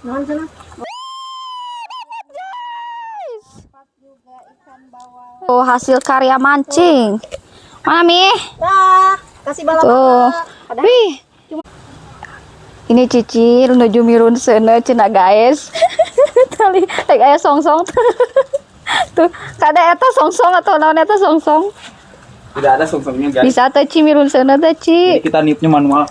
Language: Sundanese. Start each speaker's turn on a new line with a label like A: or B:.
A: Naon cenah?
B: Oh, hasil karya mancing. Mana, Mi?
A: Dah, kasih balap.
B: Tuh. Wih. Ini Cici nuju mirun seuneu cenah, guys. Tali rek aya songsong. Tuh, kada eta songsong atau naon eta songsong?
C: Tidak ada songsongnya, guys.
B: Bisa teh, Ci, mirun seuneu teh, Ci.
C: Jadi kita niupnya manual.